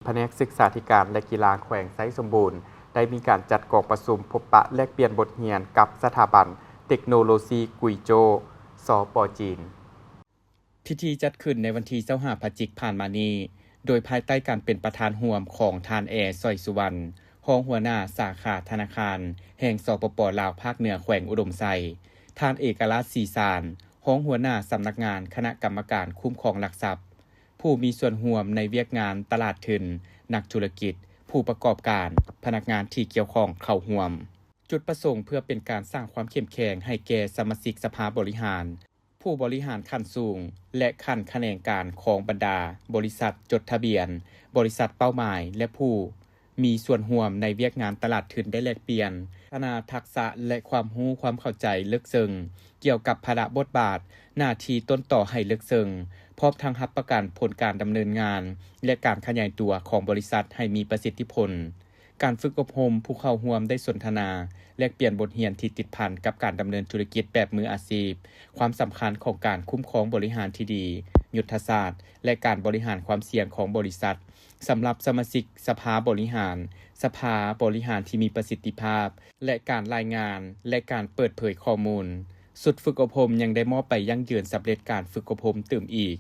ພະແນກສຶກສາທິການ ແລະ ກິລາແຂວງໄຊສົມບູນ ໄດ້ມີການຈັດກອງປະຊຸມພົບປະແລກປ່ຽນບົດຮຽນກັບສະຖາບັນເຕັກໂນໂລຊີກຸຍໂຈ ສປ ຈີນ. ພິທີຈັດຂຶ້ນໃນວັນທີຊາວຫ້າ ພະຈິກ ຜ່ານມານີ້ ໂດຍພາຍໃຕ້ການເປັນປະທານຮ່ວມຂອງທ່ານ ແອ ສອຍສຸວັນ ຮອງຫົວໜ້າສາຂາທະນາຄານແຫ່ງ ສປປ ລາວ ພາກເໜືອແຂວງອຸດົມໄຊ, ທ່ານ ເອກະລາດ ສີສານ ຮອງຫົວໜ້າສຳນັກງານຄະນະກຳມະການຄຸ້ມຄອງຫຼັກຊັບ, ຜູ້ມີສ່ວນຮ່ວມໃນວຽກງານຕະຫຼາດທຶນ, ນັກທຸລະກິດ, ຜູ້ປະກອບການ, ພະນັກງານທີ່ກ່ຽວຂ້ອງເຂົ້າຮ່ວມ. ຈຸດປະສົງເພື່ອເປັນການສ້າງຄວາມເຂັ້ມແຂງໃຫ້ແກ່ສະມາຊິກສະພາບໍລິຫານ, ຜູ້ບໍລິຫານຂັ້ນສູງ ແລະ ຂັ້ນຂະແໜງການຂອງບັນດາບໍລິສັດຈົດທະບຽນ, ບໍລິສັດເປົ້າໝາຍ ແລະ ຜູ້ມີສ່ວນຮ່ວມໃນວຽກງານຕະຫຼາດທຶນໄດ້ແລກປ່ຽນ, ພັດທະນາທັກສະ ແລະ ຄວາມຮູ້ຄວາມເຂົ້າໃຈເລິກເຊິ່ງກ່ຽວກັບພາລະບົດບາດ, ໜ້າທີ່ຕົ້ນຕໍໃຫ້ເລິກເຊິ່ງ, ພ້ອມທັງຮັບປະກັນຜົນການດຳເນີນງານ ແລະ ການຂະຫຍາຍຕົວຂອງບໍລິສັດໃຫ້ມີປະສິດທິຜົນ. ການຝຶກອົບຮົມ, ຜູ້ເຂົ້າຮ່ວມໄດ້ສົນທະນາ ແລກປ່ຽນບົດຮຽນທີ່ຕິດພັນກັບການດຳເນີນທຸລະກິດແບບມືອາຊີບ, ຄວາມສຳຄັນຂອງການຄຸ້ມຄອງບໍລິຫານທີ່ດີ, ຍຸດທະສາດ ແລະ ການບໍລິຫານຄວາມສ່ຽງຂອງບໍລິສັດ. ສຳລັບສະມາຊິກສະພາບໍລິຫານ, ສະພາບໍລິຫານທີ່ມີປະສິດທິພາບ ແລະ ການລາຍງານ ແລະ ການເປີດເຜີຍຂໍ້ມູນ. ຊຸດຝຶກອົບຮົມຍັງໄດ້ມອບໃບຢັ້ງຢືນສຳເລັດການຝຶກອົບຮົມຕື່ມອີກ